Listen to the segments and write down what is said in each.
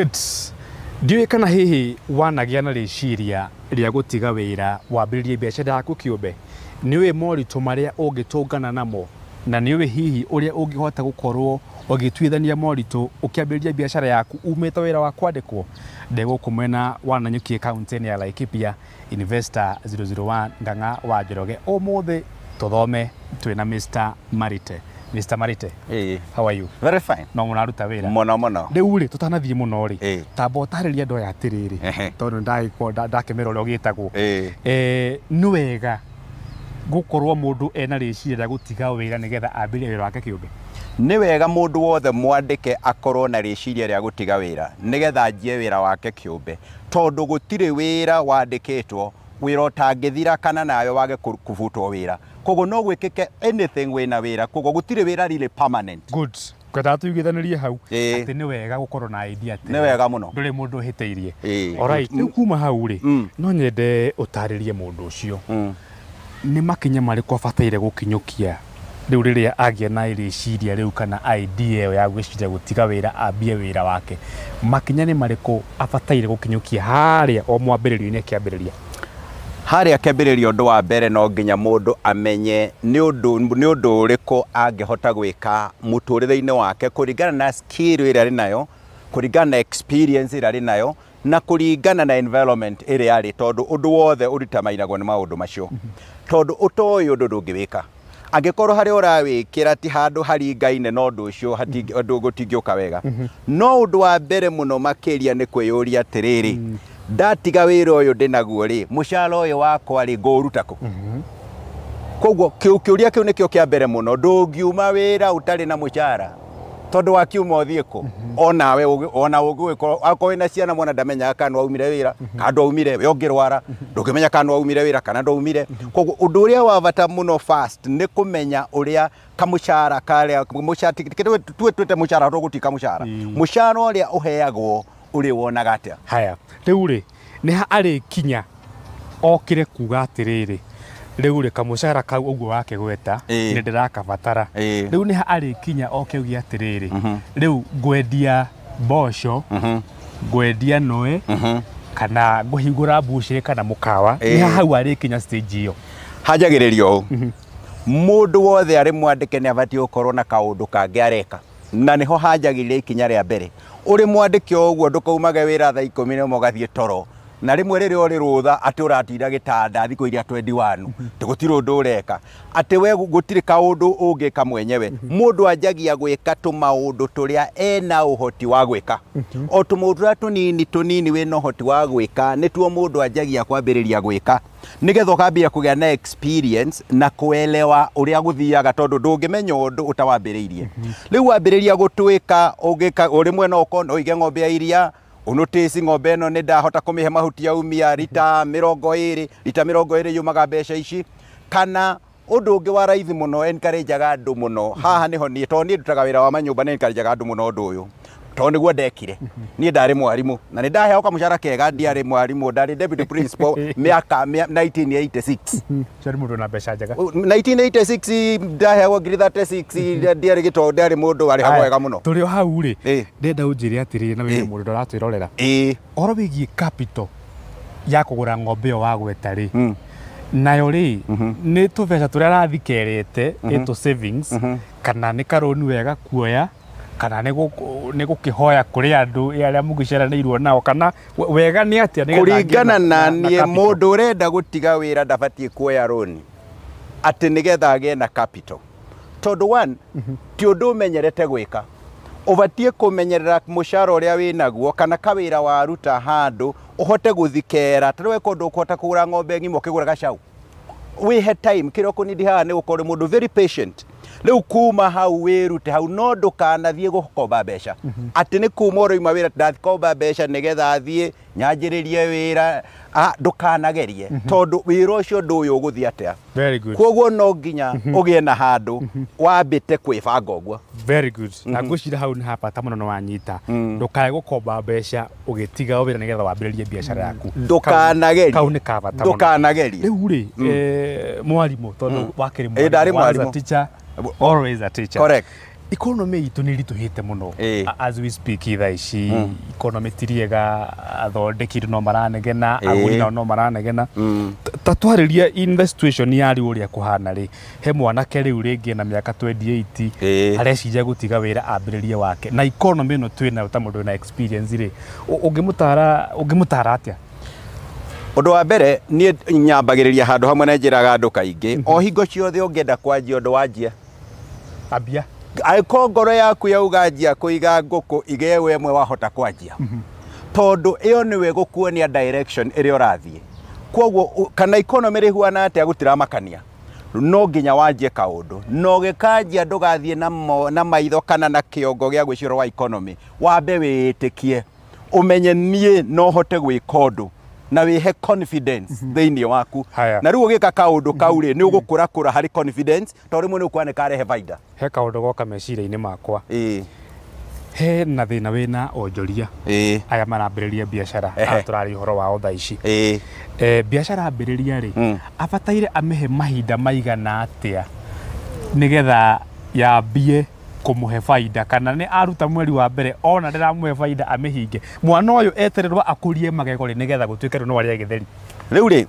Good. Ndiũĩ kana hihi wanagĩa na rĩciria rĩa gũtiga wĩra wambĩrĩrie biacara yaku kĩũmbe. Nĩũĩ moritũ marĩa ũngĩtũngana namo na nĩũĩ hihi ũrĩa ũngĩhota gũkorwo ũgĩtuithania moritũ ũkĩambĩrĩria biacara yaku umĩte wĩra wa kwandĩkwo. Ndĩ gũkũ mwena wa Nanyuki kaunti-inĩ ya Laikipia, Investor 001 Ng'ang'a wa Njoroge. Ũmũthĩ tũthome twĩna Mr. Marite. Mr. Marite, Ĩĩ. how are you? Very fine. No mũraruta wĩra? Mũno mũno. Rĩu rĩ, tũtanathiĩ mũno rĩ, Ĩĩ. tamba ũtarĩrie andũ aya atĩrĩrĩ, tondũ nĩndagĩkorwo ndakĩmera ũrĩa ũgĩtagwo. Ĩĩ. Nĩ wega gũkorwo mũndũ ena rĩciria rĩa gũtiga wĩra nĩgetha ambĩrĩrie wĩra wake kĩũmbe? Nĩ wega mũndũ wothe mwandĩke akorwo na rĩciria rĩa gũtiga wĩra nĩgetha anjie wĩra wake kĩũmbe, tondũ gũtirĩ wĩra wandĩkĩtwo wĩra ũtangĩthira kana nawe wage kũbutwo wĩra. Koguo no gwĩkĩke anything wĩna wĩra, koguo gũtirĩ wĩra really permanent. Good. Ngwendaga tũiguithanĩrie hau Ĩĩ. atĩ nĩ wega gũkorwo na idea atĩ Nĩ wega mũno. ndũrĩ mũndũ ũhĩtĩirie. Ĩĩ. Alright, rĩu kuma hau rĩ, no nyende ũtarĩrie mũndũ ũcio nĩ makinya marĩkũ abataire gũkinyũkia rĩu rĩrĩa agĩa na rĩciria rĩu kana idea ĩyo ya gwĩciria gũtiga wĩra ambie wĩra wake, makinya nĩ marĩkũ abataire gũkinyũkia harĩa o mwambĩrĩrio-inĩ akĩambĩrĩria? Harĩa kĩambĩrĩria, ũndũ wa mbere no nginya mũndũ amenye nĩ ũndũ ũrĩkũ angĩhota gwĩka mũtũrĩre-inĩ wake kũringana na skill ĩrĩa arĩ nayo, kũringana na experience ĩrĩa arĩ nayo, na kũringana na environment ĩrĩa arĩ, tondũ ũndũ wothe ũritamainagwo nĩ maũndũ macio. Tondũ ũtoĩ ũndũ ndũngĩwĩka. Angĩkorwo harĩa ũrawĩkĩra ti handũ haringaine na ũndũ ũcio, ũndũ gũtingĩũka wega. No ũndũ wa mbere mũno makĩria nĩ kwĩyũria atĩrĩrĩ, ndatiga wĩra ũyũ ndĩnaguo rĩ, mũcara ũyũ wakwa rĩ, ngũũruta kũ? Koguo kĩũria kĩu nĩkĩo kĩa mbere mũno. Ndũngiuma wĩra ũtarĩ na mũcara, tondũ wakiuma ũthiĩ kũ? Onawe ona ũngĩgĩkorwo akorwo wĩna ciana, mwana ndamenyaga kana waumire wĩra kana ndwaumire. We ũngĩrwara ndũngĩmenya kana waumire wĩra kana ndwaumire. Koguo ũndũ ũrĩa wa bata mũno first nĩ kũmenya ũrĩa kamũcara karĩa mũcara tuwe twĩte mũcara, tũgũtika mũcara, mũcara ũrĩa ũheagwo ũrĩ wonaga atĩa. Haya, rĩu rĩ, nĩ ha arĩkinya okĩre kuga atĩrĩrĩ, rĩu rĩ, kamũcara kau ũguo wakĩgweta nĩ ndĩrakabatara. Rĩu nĩ ha arĩkinya oke uge atĩrĩrĩ, rĩu ngwendia mboco, ngwendia noe, kana ngũhingũra mbucĩrĩ kana mũkawa? Nĩ ha hau arĩkinya stage ĩyo? Hanjagĩrĩria ũũ, mũndũ wothe arĩ mwandĩke nĩ abatiĩ gũkorwo na kaũndũ kangĩ areka, na nĩho hanjagĩrĩria ikinya rĩa mbere. Ũrĩ mwandĩke ũguo, ndũkaumage wĩra thaa 11 ũgathiĩ toro, na rĩmwe rĩrĩa ũrĩ rũtha atĩ ũratinda gĩtanda thikũ iria 21 atĩ gũtirĩ ũndũ ũreka, atĩ we gũtirĩ kaũndũ ũngĩka mwenyewe. Mũndũ anjagia gwĩka tũmaũndũ tũrĩa ena ũhoti wa gwĩka, o tũmaũndũ tũrĩa tũnini tũnini wĩna ũhoti wa gwĩka nĩtuo mũndũ anjagia kwambĩrĩria gwĩka, nĩgetha ũkambia kũgĩa na experience na kuelewa ũrĩa gũthiaga, tondũ ndũngĩmenya ũndũ ũtawambĩrĩirie. Rĩu wambĩrĩria gũtwĩka ũngĩka ũrĩmwe, no ũkorwo no ũige ng'ombe ya iria, ũnotĩci ng'ombe ĩno nĩ ndahota kũmĩhe mahuti yaumia rita 20, rita 20 yumaga mbeca ici. Kana ũndũ ũngĩ wa raithi mũno encourageaga andũ mũno haha nĩho niĩ, tondũ niĩ ndutaga wĩra wa manyũmba, nĩ encourageaga andũ mũno ũndũ ũyũ, tondũ nĩguo ndekire. Niĩ ndarĩ mwarimũ na nĩ ndaheagwo kamũcara kega. Ndiarĩ mwarimũ, ndarĩ deputy principal mĩaka 1986. Ũcio nĩ mũndũ na mbeca njega. 1986 ndaheagwo ngiri 36. Ndiarĩ gĩto, ndiarĩ mũndũ warĩhagwo wega mũno. Tũrĩ o hau rĩ, ndenda ũnjĩre atĩrĩrĩ, na wĩre mũndũ ũratwĩrorera ũhoro wĩgiĩ capital ya kũgũra ng'ombe ĩyo wagweta rĩ, nayo rĩ, nĩ tũbeca tũrĩa arathikerete ĩtũ savings, kana nĩ karũni wega kuoya, kana nĩ gũkĩhoya kũrĩ andũ arĩa mũgĩciaranĩirwo nao, kana wega nĩ atĩa nĩgetha agĩe Kũringana na na niĩ, capital? Mũndũ ũrenda gũtiga wĩra ndabatiĩ kuoya rũni atĩ nĩgetha agĩe na capital, tondũ one, ti ũndũ ũmenyerete gwĩka. Ũbatiĩ kũmenyerera mũcara ũrĩa wĩnaguo kana kawĩra waruta handũ ũhote gũthikera. Ta rĩu eko ndũkũhota kũgũra ng'ombe ng'ima ũkĩgũra gacau, wĩhe time. Kĩrĩa ũkũnindi haha nĩ gũkorwo ũrĩ mũndũ very patient. Rĩu kuma hau wĩrute hau, no ndũkanathiĩ gũkomba mbeca atĩ nĩ kuma ũroima wĩra, ndathikomba mbeca nĩgetha thiĩ nyanjĩrĩrie wĩra. Ah, ndũkanagerie, tondũ wĩra ũcio ndũĩ ũgũthiĩ atĩa. Very good. Koguo no nginya ũgĩe na handũ wambĩte kwĩbanga ũguo. Very good. Na ngwĩciria hau nĩ habata mũno nĩ wanyita, ndũkae gũkomba mbeca ũgĩtiga wĩra nĩgetha wambĩrĩrie biacara yaku. Ndũkanagerie. Kau nĩ ka bata mũno. Ndũkanagerie. Rĩu rĩ, mwarimũ, tondũ wakĩrĩ Ĩ, ndarĩ once a mwarimũ. teacher, always a teacher. Correct. Economy itũ nĩ ĩritũhĩte mũno. As we speak thaa ici economy ti riega, athondeki no maranegena, agũri nao no maranegena. Ta twarĩria in the situation ya rĩu ũrĩa kũhana rĩ, he mwanake rĩu rĩngĩ na mĩaka 28 areciria gũtiga wĩra ambĩrĩrie wake, na economy ĩno twĩnayo, ta mũndũ wĩna experience rĩ, ũngĩmũtara atĩa? Ũndũ wa mbere, niĩ nyambagĩrĩria handũ hamwe na njĩraga andũ kaingĩ, o hingo ciothe ũngĩenda kwanjia ũndũ, wanjia. Ambia. Angĩkorwo ngoro yaku yauga njia kũiga ngũkũ igewe ĩmwe, wahota kwanjia, tondũ ĩyo nĩwe gũkuonia direction ĩrĩa ũrathiĩ. Koguo kana economy rĩhuana atĩa, gũtiramakania, no nginya wanjie kaũndũ, na ũgĩkanjia ndũgathiĩ na maitho kana na kĩongo gĩa gwĩciria wa economy. Wambe wĩĩtĩkie, ũmenye niĩ no hote gwĩka ũndũ, na wĩhe confidence thĩinĩ waku. Haya. Na rĩu ũgĩka kaũndũ kau rĩ, nĩ ũgũkũrakũra harĩ confidence, tondũ rĩmwe nĩ ũkuona nĩ karehe baida. He kaũndũ goka meciria-inĩ makwa. He na thĩna wĩna onjoria aya marambĩrĩria biacara. Aya tũraria ũhoro wao thaa ici. Biacara ambĩrĩria rĩ, abataire amĩhe mahinda maigana atĩa nĩgetha yambie kũmũhe baida, kana nĩ aruta mweri wa mbere ona ndĩramũhe baida amĩhinge? Mwana ũyũ etererwo akũrie magego rĩ, nĩgetha gũtuĩke rĩu no arĩe gĩtheri? Rĩu rĩ,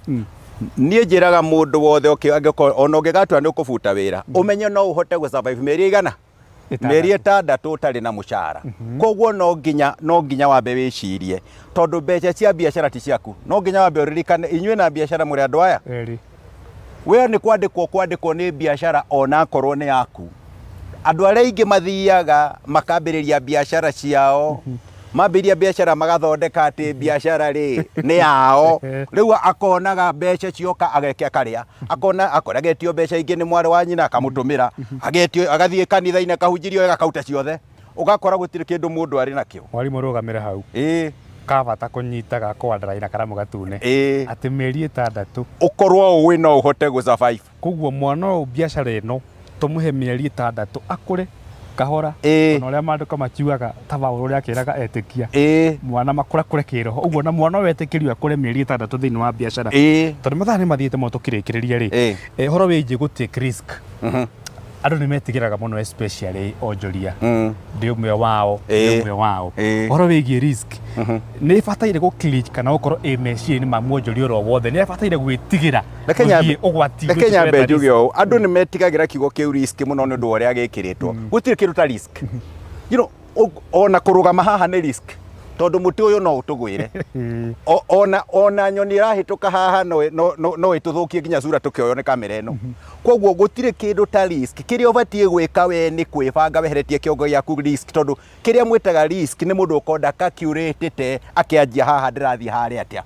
niĩ njĩraga mũndũ wothe angĩkorwo ona ũngĩgatua nĩ ũkũbuta wĩra, ũmenye no ũhote gũ survive mĩeri ĩigana? Ĩtandatũ. Mĩeri 6 ũtarĩ na mũcara. Koguo no nginya wambe wĩcirie, tondũ mbeca cia biacara ti ciaku. No nginya wambe ũririkane inyuĩ na biacara mũrĩ andũ aya. Erĩ. We nĩ kwandĩkwo nĩ biacara onakorwo nĩ yaku. Andũ arĩa aingĩ mathiaga makambĩrĩria biacara ciao, mambĩrĩria biacara magathondeka atĩ biacara rĩ nĩ yao. Rĩu akonaga mbeca cioka ageke akarĩa, akona akora agetio mbeca ingĩ nĩ mwarĩ wa nyina akamũtũmĩra, agetio agathiĩ kanitha-inĩ akahunjĩrio wega akauta ciothe, ũgakora gũtirĩ kĩndũ mũndũ arĩ nakĩo. Mwarimũ, rũgamĩre hau. Kabata kũnyita gakũandara na karamu gatune. Atĩ mĩeri 6. Ũkorwo ũĩ no ũhote gũ survive. Koguo mwana ũyũ biacara ĩno tũmũhe mĩeri 6 akũre kahora, ona ũrĩa maandĩko makiugaga, ta Paũlũ ũrĩa akĩraga etĩkia mwana makũrakũre kĩroho ũguo, na mwana ũyũ etĩkĩrio akũre mĩeri 6 thĩinĩ wa biacara. Tondũ mathaa nĩ mathiĩte mũno tũkĩrĩkĩrĩria rĩ, ũhoro wĩgiĩ gũ take risk, andũ nĩ metigĩraga mũno, especially onjoria. Ndĩ ũmwe wao, ndĩ ũmwe wao. Ũhoro wĩgiĩ risk, nĩ ĩbataire gũ click kana gũkorwo ĩ meciria-inĩ ma mwonjoria oro wothe, nĩ abataire gwĩtigĩra gũthiĩ ũgwati? Reke nyambe njuge ũũ, andũ nĩ metigagĩra kiugo kĩu risk mũno nĩ ũndũ wa ũrĩa gĩkĩrĩtwo. Gũtirĩ kĩndũ ta risk. Ona kũrũgama haha nĩ risk, tondũ mũtĩ ũyũ no ũtũgwĩre. Ona nyoni ĩrahĩtũka haha no ĩtũthũkie nginya cura tũkĩoywo nĩ kamera ĩno. Koguo gũtirĩ kĩndũ ta risk. Kĩrĩa ũbatiĩ gwĩka we nĩ kwĩbanga weheretie kĩongo gĩaku risk, tondũ kĩrĩa mwĩtaga risk nĩ mũndũ ũkonda calculate akĩanjia haha ndĩrathiĩ harĩa atĩa.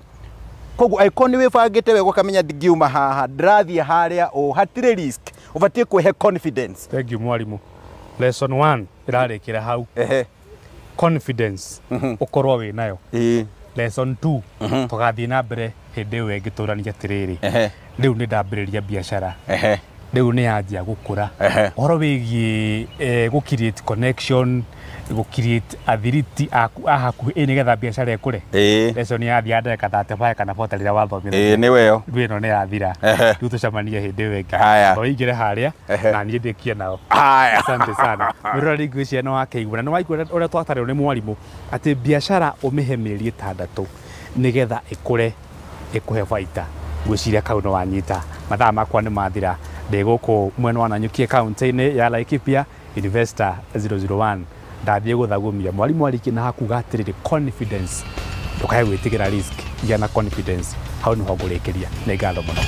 Koguo angĩkorwo nĩ wĩbangĩte wega ũkamenya ndingiuma haha ndĩrathiĩ harĩa ũ, hatirĩ risk. Ũbatiĩ kwĩhe confidence. Thank you, mwarimu. Lesson 1 ĩrarĩkĩra hau. Confidence ũkorwo wĩ nayo. Lesson 2 tũgathiĩ na mbere hĩndĩ ĩyo ĩngĩ tũranie atĩrĩrĩ, rĩu nĩ ndambĩrĩria biacara, rĩu nĩ yanjia gũkũra, ũhoro wĩgiĩ gũ create connection, gũ create athiriti aku a hakuhĩ ĩ nĩgetha biacara ĩkũre. Lesson yathiĩ ya ndagĩka 35 kana 40 rĩrĩa wathomire. Ĩĩ, nĩ weyo. Rĩu ĩno nĩ yathira. Rĩu tũcemanie hĩndĩ ĩyo ĩngĩ. Haya. O ingĩre harĩa na niĩ ndĩkie nao. Haya. Asante sana mwĩroreri. Ngwĩciria nĩ wakĩigua na nĩ waigua ũrĩa twatarĩrwo nĩ mwarimũ atĩ biacara ũmĩhe mĩeri 6 nĩgetha ĩkũre ĩkũhe baita. Ngwĩciria kau nĩ wanyita. Mathaa makwa nĩ mathira. Ndĩ gũkũ mwena wa Nanyuki, kaunti-inĩ ya Laikipia, Investor 001. Ndathiĩ gũthagũmia mwarimũ arĩkia na hakuga atĩrĩrĩ, confidence, ndũkae gwĩtigĩra risk, gĩa na confidence. Hau nĩho ngũrĩkĩria. Nĩ ngatho mũno.